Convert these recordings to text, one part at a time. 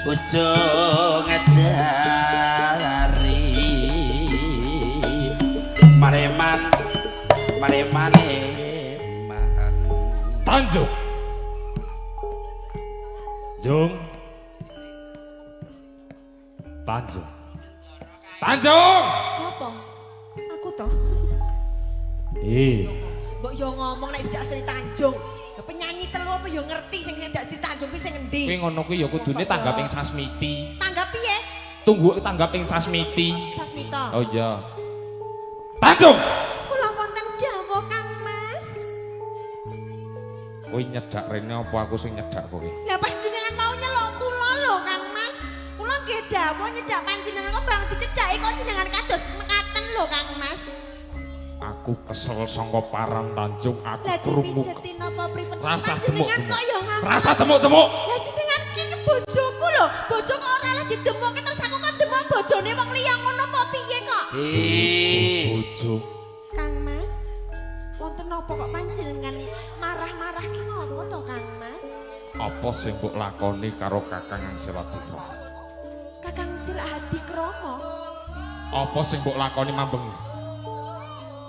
Ujung jari mareman maremane man. Tanjung. Jung. Tanjung. Tanjung. Apa? Aku toh. Eh, Mbok yo ngomong nek dijak Sri Tanjung. Ya penyanyi telu apa yo ngerti sing dijak Sri Tanjung kuwi sing endi? Kowe ngono kuwi ya kudune tanggap ing sasmiti. Tanggap piye? Tunggu tanggap ing sasmiti. Sasmita. Oh iya. Tanjung. Kula wonten dawuh Kang Mas. Kowe nyedak rene apa aku sing nyedak kowe? Lah panjenengan mau nyeluk kula lho Kang Mas. Kula nggih dawuh nyedak panjenengan kok barang dicedhaki kok jenengan kados mekaten lho Kang Mas. Aku kesel sangka paran Tanjung, aku Lah krungu. dipijeti napa pripun? Rasah Panjenengan demuk-demuk. kok ya ngamuk. Rasah demuk-demuk. Lah jenengan ki bojoku lho, bojo kok ora lah didemokke terus aku kok demok bojone wong liya ngono apa piye kok? Eh, Bojo. Kang Mas, wonten napa kok panjenengan marah-marah ki ngopo to Kang Mas? Apa sing mbok lakoni karo Kakang Angseladikrama? Kakang Silahadikrama, Apa sing mbok lakoni mambengi?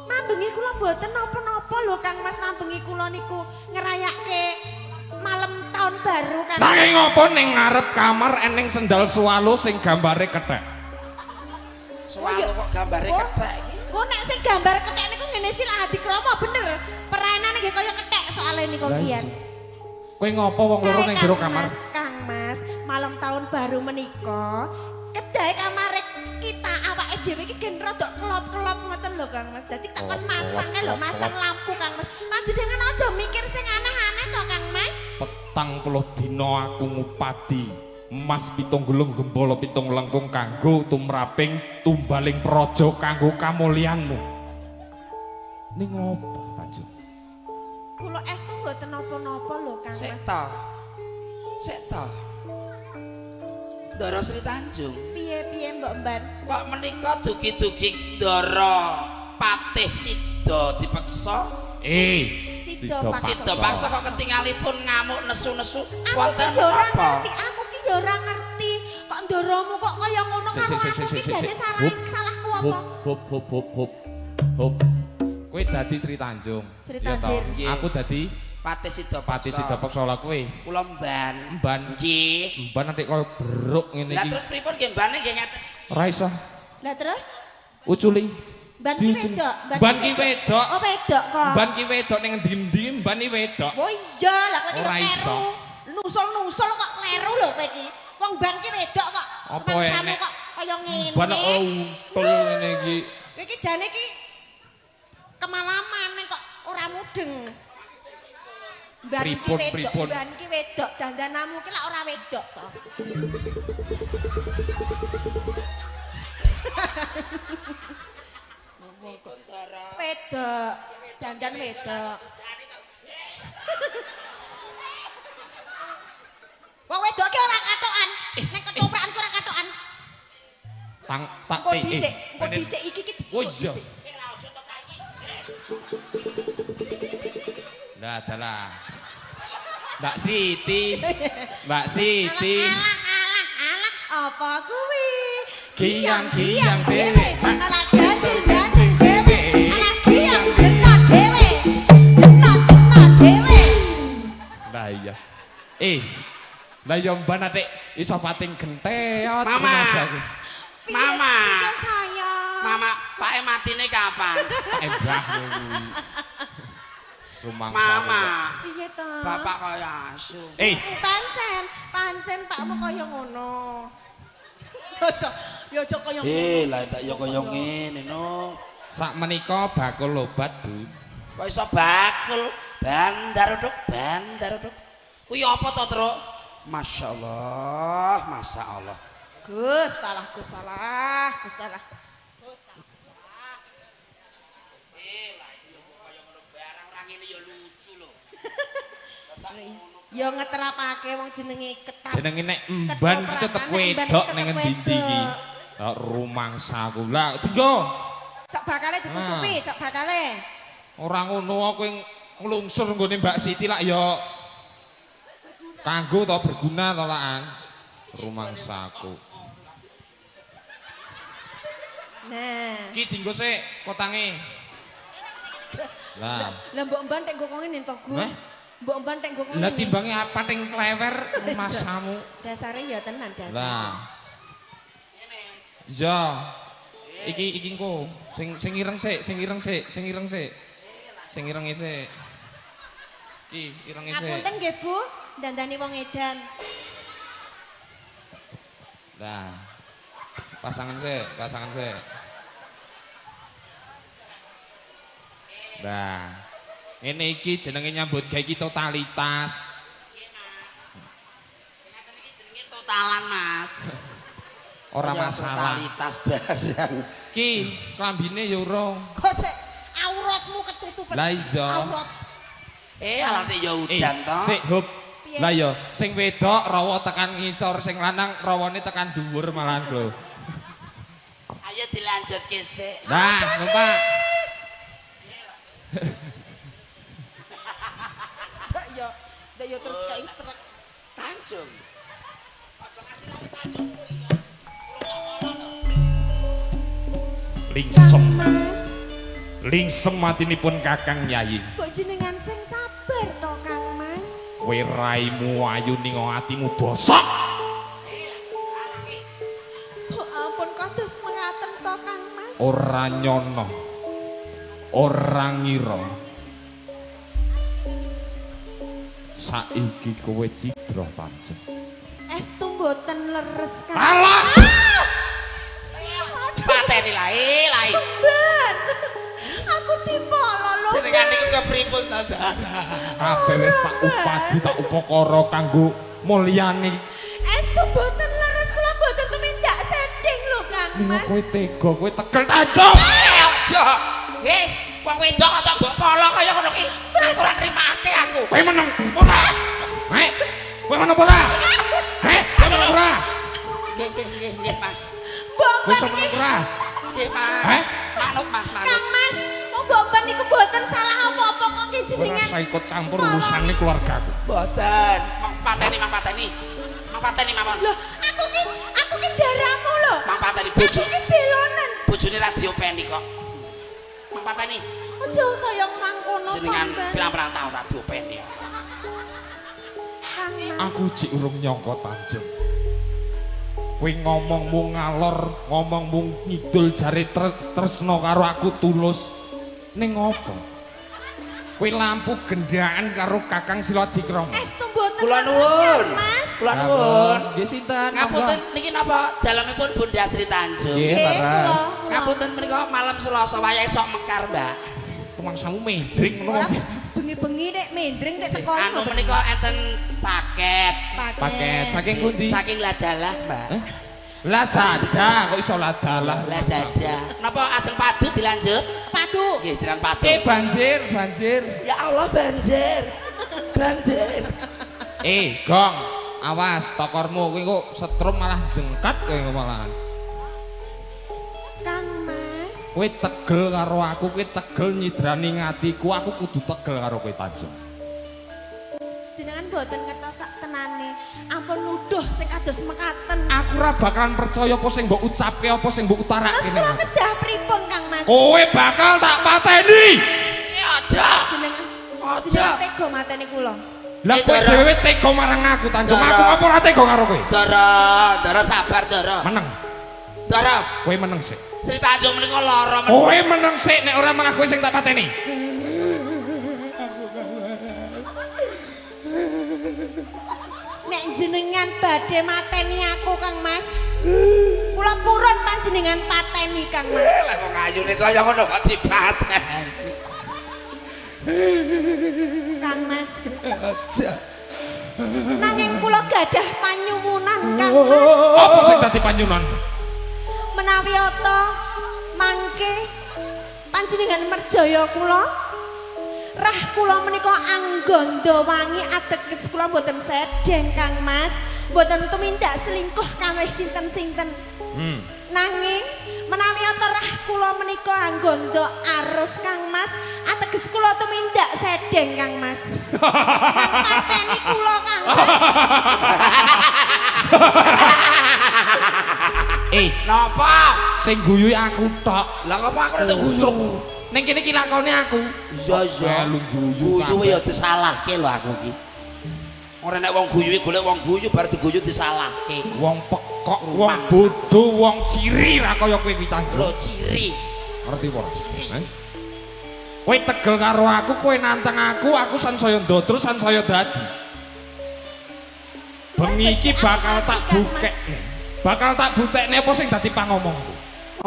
Mambengi kula mboten napa-napa lho Kang Mas, mambengi kula niku ngerayake malam tahun baru Kang. Nanging ngopo ning ngarep kamar eneng sendal swalo sing gambare kethek? Swalo kok gambare Oh. kethek iki. Oh nek sing gambar kethek niku ngene Silahadikrama bener. Perainane nggih kaya kethek soalé niku Lah biyen. iya. Kowe ngopo wong loro ning jero kamar? Mas, Kang Mas, malam tahun baru menika kedahe kamare kita awake dhewe iki gen rada kelop-kelop ngoten lho Kang Mas. Dadi tak kon masang kae lho, masang lampu Kang Mas. Panjenengan aja mikir sing aneh-aneh to Kang Mas. 40 dina aku ngupadi emas 7 gulung gembala 7 lengkung kanggo tumraping tumbaling praja kanggo kamulyanmu. Ning ngopo Tanjung? Kula estu mboten napa-napa lho Kang Sik Mas. to. Sik to. Ndara Sri Tanjung. Piye-piye Mbok Mban? Kok menika dugi-dugi Ndara Patih Sida dipeksa? Eh, Sida Paksa. Sida paksa kok ketingalipun ngamuk nesu-nesu Aku wonten ki yo ora menapa? ngerti, aku ki yo ora ngerti. Kok ndoromu kok kaya ngono Sik, karo sik, aku sik, ki sik, jane sik. salah Hup. salahku Hop apa? hop hop hop hop. Hop. Kowe dadi Sri Tanjung. Sri Iya toh? Tanjir. Nggih. Aku dadi Patih Sida Patih Paksa. Sida Paksa lah kowe. Kula mban. Emban. Nggih. Emban nanti koyo beruk ngene Lah iki. terus pripun nggih mbane nggih ngeten. Ora iso. Lah terus Uculi. Ban ki Diuculi. wedok, Ban ki wedok. Oh wedok kok. Ban ki wedok ning endi-endi, ban ki wedok. Oh iya, lah kowe iki Ora kok iso. kleru. Nusul-nusul kok kleru lho kowe iki. Wong ban ki wedok kok. Apa Mangsamu enek? kok kaya ngene. Ban kok untul ngene iki. Kowe iki jane iki kemalaman ning kok ora mudeng. Ban ki Pripun, wedok, pripun? ban ki wedok, dandanamu ki lak ora wedok to. Wedok, dandan wedok. Wong wedok ki ora katokan. Nek ketoprakan ki ora katokan. Tang tak Engko dhisik, engko dhisik iki ki Oh dijikuk iya. dhisik. Lah dalah. Mbak Siti. Mbak Siti. Alah alah alah apa kuwi? Giyang-giyang dhewe. Alah gandul-gandul dhewe. Alah giyang genah dhewe. Genah-genah dhewe. Lah iya. Eh. Lah ya mban atik iso pating genteot. Mama. rumah aku. Piye, Mama. piye sayang? Mama, pake matine kapan? Pak Embah kuwi. Rumangsa. Mama. Piye to? Bapak kaya asu. Eh, Pancen, pancen pakmu kaya ngono. Aja, ya aja kaya ngono. Eh, lah tak ya kaya ngene no. sak menika bakul obat, Bu. Kok iso bakul bandar uduk, bandar uduk. Kuwi apa to, Truk? Masya Allah, Masya Allah. Gus, salah, Gus, salah, Gus, salah. Eh, lah iya kok kaya ngono barang ora ngene ya lucu lho. Ya ngeterapake wong jenenge ketat. Jenenge nek emban ki tetep wedok ning endi-endi iki. Lah rumangsaku. Lah dinggo. Cok bakale ditutupi, cok bakale. Ora ngono kowe nglungsur nggone Mbak Siti lak ya kanggo to berguna to lakan. Rumangsaku. Nah. Ki dinggo sik kotange. Lah. Lah mbok mban tek nggo kok ngene to, Gu. Hah? Mbok mban tek nggo kok Lah ngene. timbange apa ting klewer masamu. Dasare ya tenan dasare. Lah. Iya. Iki iki engko sing sing ireng sik, sing ireng sik, sing ireng sik. Sing irenge sik. Iki irenge sik. Ngapunten nggih, Bu, dandani wong edan. Lah. Pasangan sik, pasangan sik. Nah, ngene iki jenenge nyambut gawe iki totalitas. Nggih, Mas. Ngaten iki jenenge totalan, Mas. Ora masalah. Totalitas barang. Ki, klambine ya urung. Kok sik auratmu ketutupan. Lah iya. Aurat. Alah nek ya udan to. Sik, Hub. Lah ya, sing wedok rawa tekan ngisor, sing lanang rawane tekan dhuwur malahan lho. Ayo dilanjutke sik. Nah, numpak. Ndak ya, ndak ya terus kayak truk. Tanjung. Aja ngasih lali Tanjung. Lingsem, Mas, lingsem atinipun Kakang Yayi. mbok jenengan sing sabar to, Kang Mas. Kowe raimu ayu ning atimu bosok. Mbok ampun kados mengaten to, Kang Mas. Ora nyono. Ora ngira. Saiki kowe cidra Tanjung. Estu mboten leres, Kang. Alah! Pateni lae, lae. Ben. Aku dipolo lho. Jenengan niku kepripun to, Ndara? Kabeh wis tak upadi tak upakara kanggo mulyani. Estu mboten leres kula mboten tumindak sending lho, Kang Mas. Kowe tega, kowe tegel Tanjung. Aja. Wong wedok kok mbok polo kaya ngono ki. Aku ora nrimake aku. Kowe meneng ora? Hei, kowe meneng ora? Hei, kowe meneng ora? Nggih, nggih, nggih, nggih, Mas. Mbok Kowe iso meneng ora? Nggih, Mas. Heh? Manut, Mas, manut. Kang Mas, wong mbok ben niku mboten salah apa-apa kok nggih Ora jenengan. usah ikut campur urusane keluargaku. Mboten. Mang pateni, mang pateni. Mang pateni mawon. Loh, aku ki daramu lho. Mang pateni bojo. Aku ki belonan. Bojone ra diopeni kok. Mang pateni Aja kaya mangkono to, jenengan Mbak. pirang-pirang taun ra diopeni. Kang Mas. Aku jek urung nyangka Tanjung. Kowe ngomongmu ngalor, ngomongmu ngidul jare tresno karo aku tulus. Ning opo? Kowe lampu gendaan karo Kakang Siladikrama. Estu mboten Kula leres, nuwun. Kang Mas. Kula nuwun. Nggih sinten? Ngapunten niki napa dalemipun Bunda Sri Tanjung. Nggih, Nggih, leres. kula. Ngapunten menika malam Selasa wayahe sok mekar, Mbak. Kemangsamu mendring ngono. Ora bengi-bengi nek mendring nek teko Anu menika enten paket. Paket saking pundi? Saking Ladalah, Mbak. Eh? Lazada kok iso Ladalah. Lazada. Napa ajeng padu dilanjut? Padu. Nggih, jenengan padu. Banjir, banjir. Ya Allah, banjir. Banjir. Gong. Awas tokormu kowe kok setrum malah jengkat kowe malahan. Kang Mas. Kowe tegel karo aku, kowe tegel nyidrani ngatiku, aku kudu tegel karo kowe Tanjung. Jenengan mboten ngertos sak tenane. Ampun nuduh sing kados mekaten. Aku ora bakalan percaya apa sing mbok ucapke, apa sing mbok utarake. Terus kula kedah pripun Kang Mas? Kowe bakal tak pateni. Aja. Jenengan Aja. jenengan tega mateni kula. Lah kowe dhewe tega marang aku Tanjung, aku apa ora tega karo kowe? Dara, Dara sabar Dara. Meneng. Dara, Kowe meneng sik. Sri Tanjung menika lara meneng. Kowe meneng sik nek ora malah kowe sing tak pateni. Nek jenengan badhe mateni aku Kang Mas. Kula purun panjenengan pateni Kang Mas. Lah wong ayune kaya ngono kok dipateni. Kang Mas. Aja. Nanging kula gadah panyuwunan Kang Mas. Apa sing dadi panyuwunan? Menawi ata mangke panjenengan merjaya kula, rah kula menika angganda wangi ateges kula mboten sedeng Kang Mas, mboten tumindak selingkuh kalih sinten-sinten. Nanging menawi ata rah kula menika angganda arus Kang Mas, ateges kula tumindak sedeng Kang Mas. Pateni kula Kang Mas. Napa? Sing guyu aku tok. Lah ngapa aku rada guyu? Ning kene iki lakone aku. Iya iya. Melu guyu. Guyu ya disalahke lho aku iki. Ora nek wong guyu golek wong guyu bar diguyu disalahke. Wong pekok, wong bodho, wong ciri ra kaya kowe kuwi Tanjung. Lho ciri. Ngerti apa? Ciri. Kowe tegel karo aku, kowe nantang aku, aku sansaya ndodro, sansaya dadi. Bengi iki bakal tak bukekne. Bakal tak butekne apa sing dadi pangomongku.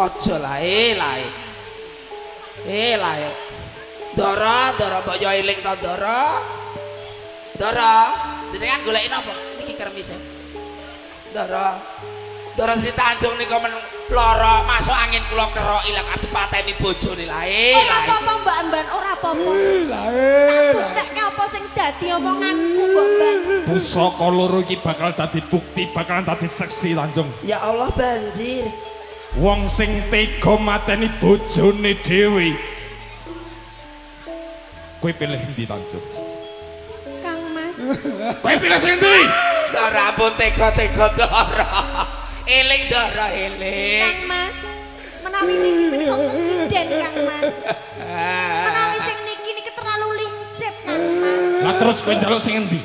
Aja lae lae. Lae. Ndara, ndara mbok yo eling to ndara. Ndara, jenengan goleki napa? Niki kermise. Ndara. Ndara Sri Tanjung nika men lara masuk angin kula kerok ilang arep pateni bojone lae. Ora apa-apa Mbak Amban, ora apa-apa. Lae. Tak butekke apa sing dadi omonganku Mbak Amban. Pusaka loro iki bakal dadi bukti, bakalan dadi seksi Tanjung. Ya Allah banjir. Wong sing tega mateni bojone dhewe. Kowe pilih endi Tanjung? Kang Mas. Kowe pilih sing endi? Ndara ampun tega-tega ndara. Eling ndara eling. Kang Mas, menawi niki menika kekinden Kang Mas. Menawi sing niki niki terlalu lincip Kang Mas. Lah terus kowe njaluk sing endi?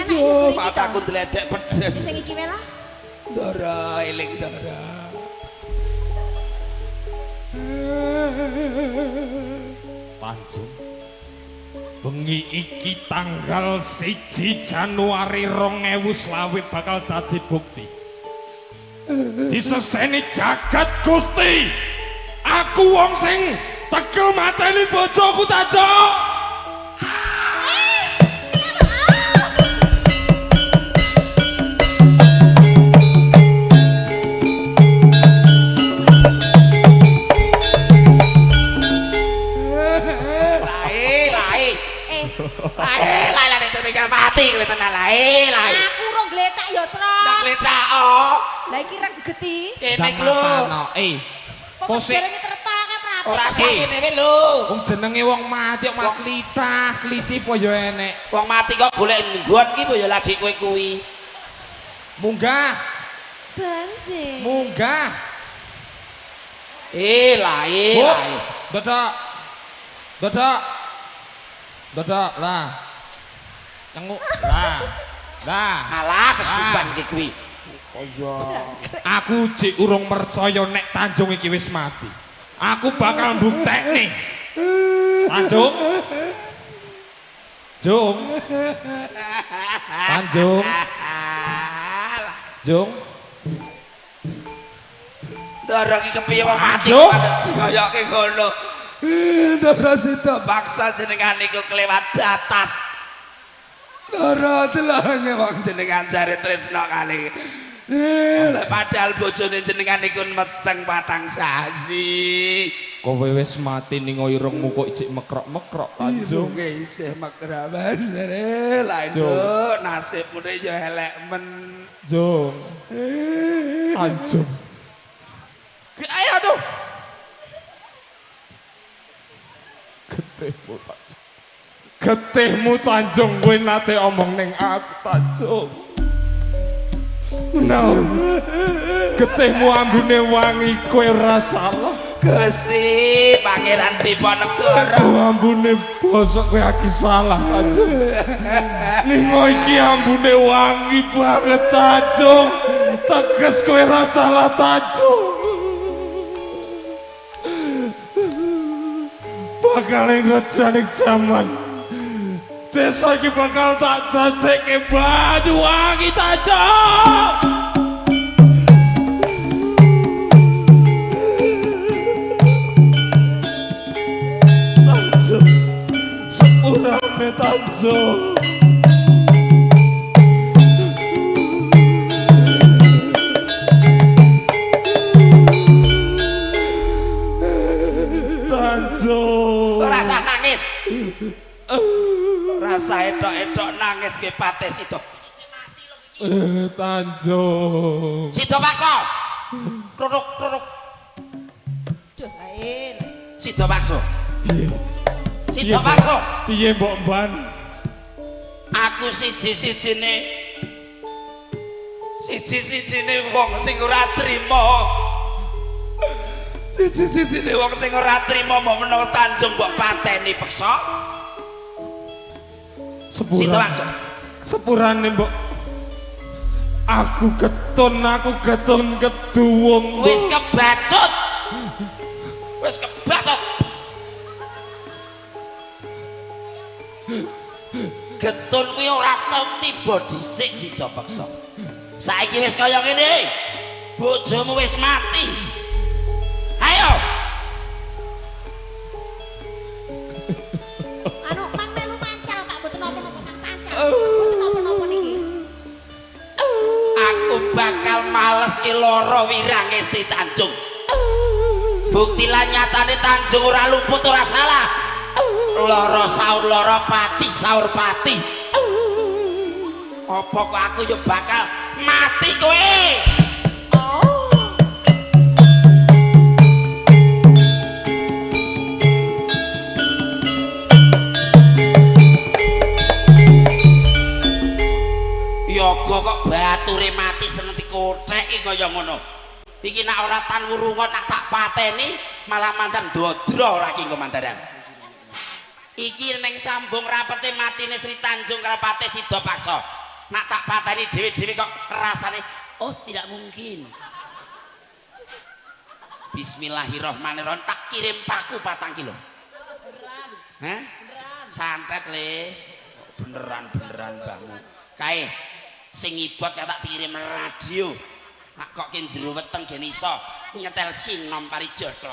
Aduh, mataku ndledek pedes. Sing iki wae lah. Ndara eling ndara. Tanjung. Bengi iki tanggal 1 Januari 2020 bakal dadi bukti. Diseseni jagat Gusti. Aku wong sing tegel mateni bojoku Tanjung. Lae lae. Lae lae lae tinggal mati kowe tenan lae lae. Aku ora gletak ya, Trok. Nang gletak oh. Lah iki regeti. Kene lho. Posik terpalake prape. Ora sakene wae lho. Wong jenenge wong mati kok malah klithah, klithih apa ya enek. Wong mati kok golek nggon ki apa ya lagi kowe kuwi. Munggah. Banjir. Munggah. Lae lae. Dadak. Dadak. Dadak lah. Tenguk lah. Lah. Alah kesuban ki kuwi. Iya. Aku jek urung percaya nek Tanjung iki wis mati. Aku bakal mbuktekne. Tanjung. Jung. Tanjung. Jung. Ndara iki kepiye wong mati digoyoke ngono. Ndara sida paksa jenengan niku kelewat batas. Ndara delane wong jenengan jare tresna kali. Padahal bojone jenengan niku meteng patang sasi. Kowe wis mati ning irungmu kok ijik mekrok-mekrok Tanjung. Irunge isih mekrok bener. Lah nduk nasibmu ya elek men. Jung. Tanjung. Ayo aduh. Getihmu Tanjung. Getihmu Tanjung kowe nate omong ning aku Tanjung. No. Getihmu ambune wangi kowe ora salah. Gusti Pangeran Diponegoro. Ambune bosok kowe aki salah Tanjung. Ningo iki ambune wangi banget Tanjung. Teges kowe ora salah Tanjung. Bakal ngrejane jaman. Desa iki bakal tak dadekke banyu wangi Tanjung. Tanjung. Sepurane Tanjung. Tanjung. Ora usah nangis. Rasa etok-etok nangis ke pate sida. Tanjung. Sida paksa. Kruruk-kruruk. Duh lain. Sida paksa. Piye? Sida paksa. Piye mbok mban? Aku siji-sijine Siji-sijine wong sing ora trima. Siji-sijine wong sing ora trima mbok menawa Tanjung mbok pateni peksa. Sepurane. Sepurane mbok. Aku getun keduwung. Wis kebacut. Wis kebacut. Getun kuwi ora tau tiba dhisik sida peksa. Saiki wis kaya ngene. Bojomu wis mati. Ayo. Anu mang melu mancal Pak, mboten napa-napa mang pancal. Mboten napa-napa niki. Aku bakal maleske lara wirange Sri Tanjung. Bukti lan nyatane Tanjung ora luput ora salah. Lara saur lara pati saur pati. Apa kok aku yo bakal mati kowe? Oh. Yoga kok bature mati seneng dikotheki kaya ngono. Iki nek ora tan wurunga nak tak pateni malah mantan dodro ora ki engko mandaran. Iki ning sambung rapete matine Sri Tanjung karo Patih Sidapaksa. Nak tak pateni dhewe-dhewe kok rasane oh tidak mungkin. Bismillahirrahmanirrahim, tak kirim paku 4 kilo. Hah? Santet le. Beneran-beneran mbahmu. Kae sing ngibot tak kirim radio. Nak kok ki jero weteng gen iso nyetel sinom parijata.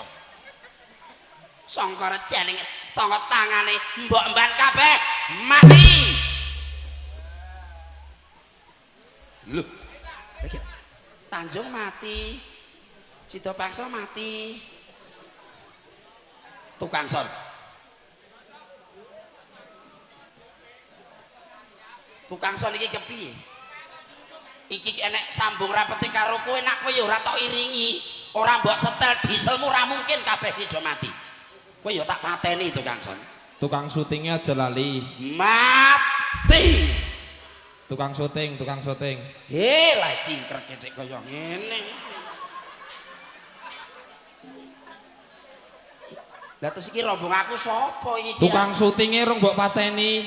Sangkara janing tangga tangane mbok mban kabeh mati. Loh, lagi Tanjung mati, Sidapaksa mati, tukang son. Tukang son iki kepiye? Iki enek sambung rapete karo kowe, nak kowe ya ora tok iringi, ora mbok setel dieselmu ora mungkin kabeh iki do mati. Kowe ya tak pateni tukang son. Tukang syutingnya aja lali. Mati. Tukang syuting, tukang syuting. He, lah cingkrek ketek kaya ngene. Lah terus iki rombong aku sapa iki? Tukang syutinge rong mbok pateni.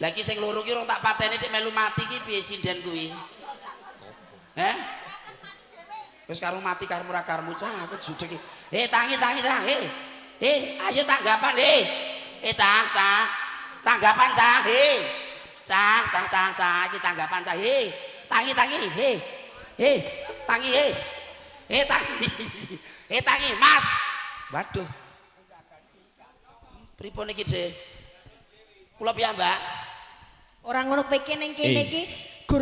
Lah iki sing loro ki rong tak pateni nek melu mati ki piye sinden kuwi? Heh? Wis karo mati karmu ra karmu cah aku judeg iki. He, tangi-tangi cah, he. He, ayo tanggapan he. Eh cah, cah. Tanggapan cah, he. Cah, cah, cah, cah, iki tanggapan cah, he. Tangi, tangi, he. He, tangi, he. He, tangi. He, tangi, Mas. Waduh. Pripun iki, Dik? Kula piyambak. Ora ngono kowe iki ning kene iki gur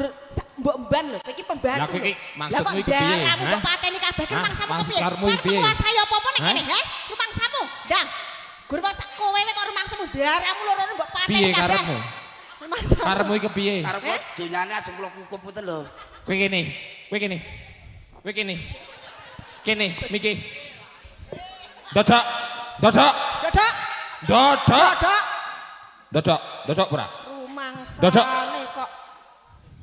mbok mban lho, kowe iki pembantu. Lah kowe iki maksudmu iki piye? Lah kok mbok pateni kabeh ki mangsamu kepiye? Kuasai apa-apa ning kene, he? Rumangsamu. Ndang. Gur kowe kok rumangsamu daramu loro mbok pateni kabeh. Piye karepmu? Karepmu iki kepiye? Karepmu donyane ajeng kula kukup mboten lho. Kowe kene, kowe kene. Kowe kene. Kene, miki. Dadak, dadak. Dadak. Dadak. Dadak. Dadak, dadak ora? Rumangsane kok.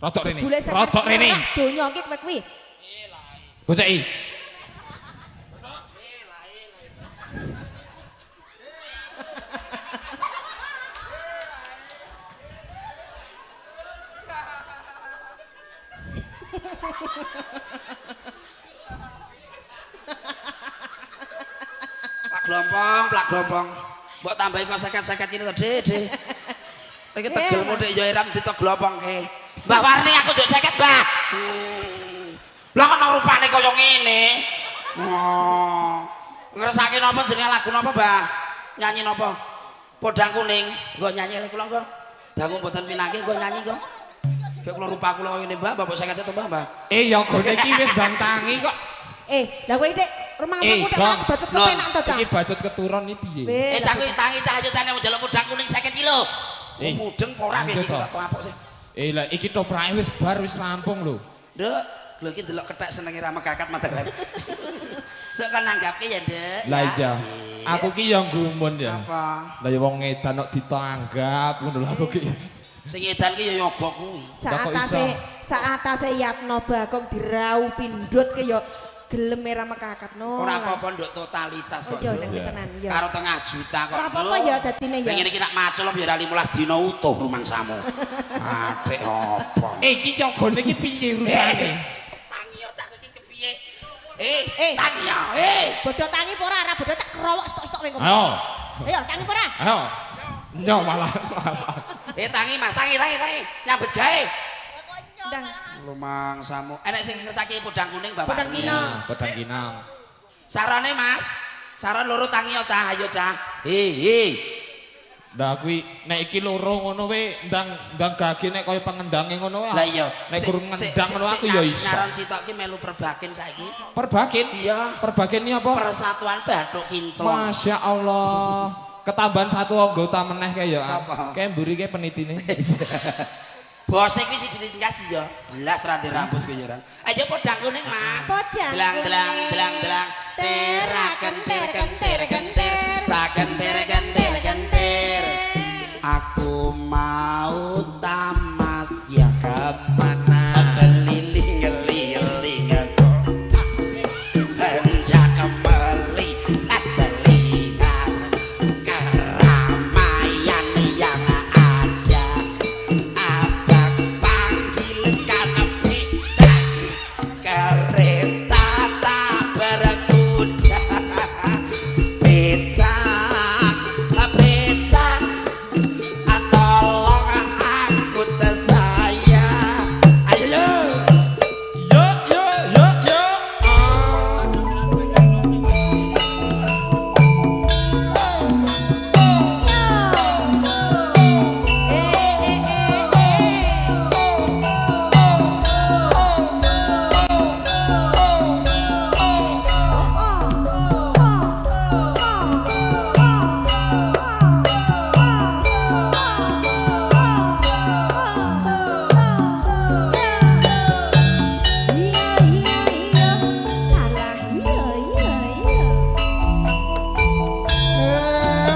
Rodok rene. Rodok rene. Donya iki kowe kuwi. Goceki. Plak glompong, plak glompong. Mbok tambahi kok seket-seket ini to, Dik, Dik. Iki tegelmu Dik ya iram diteglopongke. Mbah Warni aku njuk 50, Mbah. Lah kok rupane kaya ngene. Oh. Ngersake napa jenenge lagu napa, Mbah? Nyanyi napa? Podang kuning. Nggo nyanyi kula nggo. Dangu mboten pinangke nggo nyanyi nggo. Kayak kula rupa kula ngene, Mbah, bapak 50 to, Mbah, Mbah. Ya gone iki wis bantangi kok. Lah kowe Dik, rumangsamu nek malah kebacut kepenak to, Cah. Iki bacut keturun iki piye? Cah kuwi tangi cah ayo cah njaluk podang kuning 50 kilo. Mudeng apa ora iki tak apok sih. Lah iki toprake wis bar wis rampung lho. Nduk, lho iki ndelok kethek senenge ra megakat madaran. Sok kon nanggapke ya, Nduk. Lah iya. Aku ki ya gumun ya. Apa? Lah ya wong ngedan kok ditanggap ngono lho aku ki. Sing edan ki ya yoga kuwi. Saatase Saatase Yatno Bagong diraupi pindut ke ya gelem era mekakat no. Ora apa-apa nduk totalitas kok. Iya nek tenan ya. Karo tengah juta kok. Ora apa-apa ya dadine ya. Ngene iki nak macul ya ora 15 dina utuh rumangsamu. Atik apa? Iki yogane iki piye urusane? Tangi yo cah iki kepiye? Tangi yo. Bodho tangi apa ora? Ora bodho tak krowok stok-stok kowe. Ayo. Ayo tangi apa ora? Ayo. Nyo malah. Tangi Mas, tangi tangi tangi. Nyambut gawe. Ndang. Lumangsamu. Enek sing ngersake podang kuning Bapak. Podang kinang. Podang kinang. Sarane Mas. Saran loro tangi yo cah, ayo cah. Hi. Lah kuwi nek iki loro ngono we ndang ndang gage nek kaya pengendange ngono wae. Lah iya. Nek kurang ngendang ngono aku ya iso. Nyaron sitok ki melu perbakin saiki. Perbakin? Iya. Perbakin iki apa? Persatuan Bathuk Kinclong. Masya Allah. Ketambahan satu anggota meneh kae ya. Kae mburi kae penitine. Bose kuwi sing ditingkas ya. Belas ra rambut kuwi ya. Ayo podang kuning Mas. Delang delang delang delang. Tera kentir kentir kentir. Kentir kentir kentir. Aku mau tamasya kemana? Keliling keliling aku. Hendak melihat lihat keramaian yang ada. Abang panggilkan becak, kereta tak berkuda. Becak, becak, tolong angkut saya. Ayo yo. Yo yo yo yo.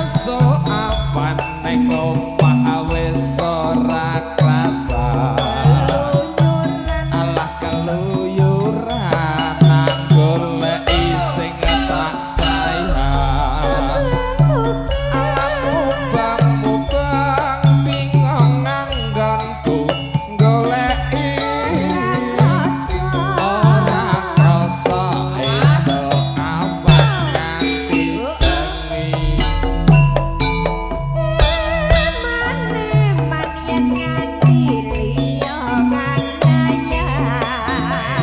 Esuk awan ning omah wis ora krasa. Alah keluyuran goleki sing tak sayang. Alah mubang-mubang bingung nganggonku goleki. Ora krasa esuk awan nganti bengi. Eman-eman yen nganti liya kang ngayal.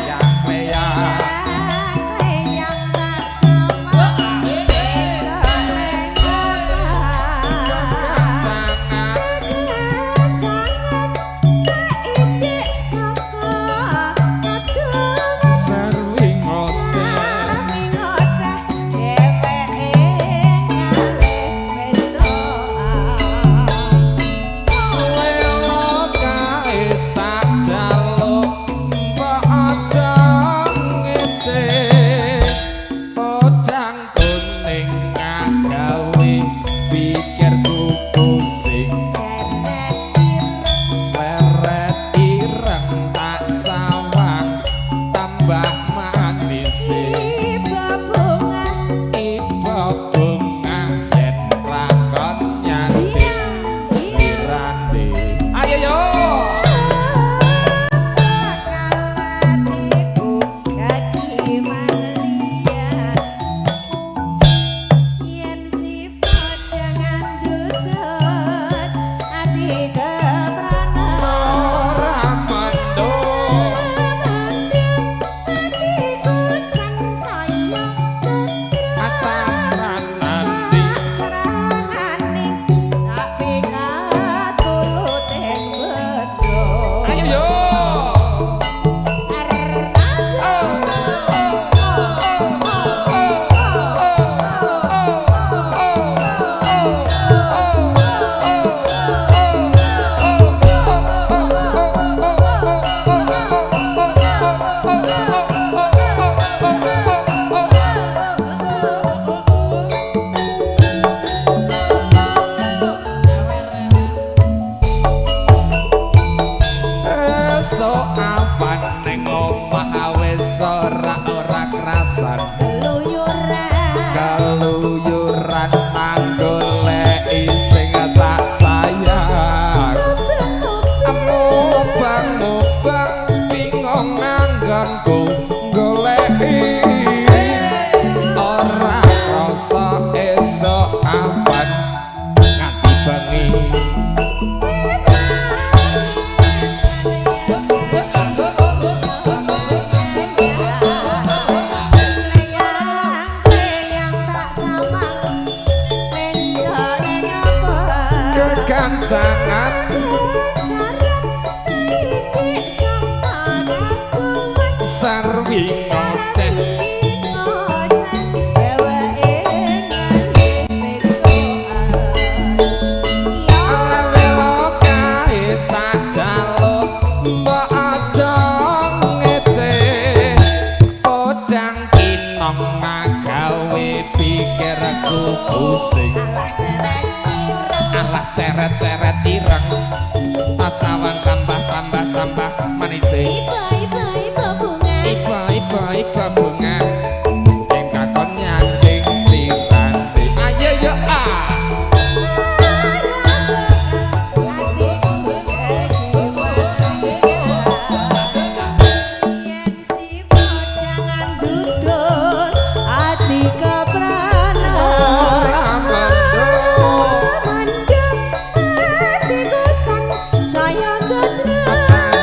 awan ning omah wis ora krasan keluyuran manggoleki sing tak sayang mubang-mubang bingung nganggonku goleki ora krasa esuk awan nganti bengi. Kekancangan sarwi ngoceh alawelo kae tak jaluk mbok aja ngece podang kinong gawe pikirku pusing alah ceret-ceret ireng pasawan tambah-tambah-tambah manise Iba-iba bunga iba-iba bunga ing kakon nyanding slirante ayo yo ah. Yen si podangan dudul ati keprana Ora mendung mendem atiku sang saya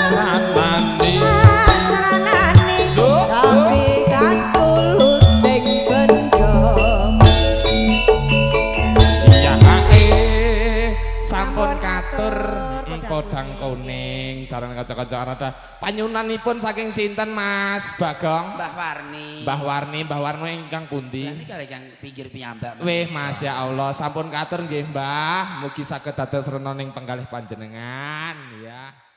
samane pasranane tapi katulut ing bendho. Ya sampun katur podang kuning sareng kanca-kanca arada panyunanipun saking sinten Mas Bagong? Mbah Warni. Mbah Warni, Mbah Warni ingkang pundi? Lah niki kang pinggir piyambak. Wih, Masya Allah, sampun katur nggih Mbah, mugi saged dados rena ning penggalih panjenengan ya.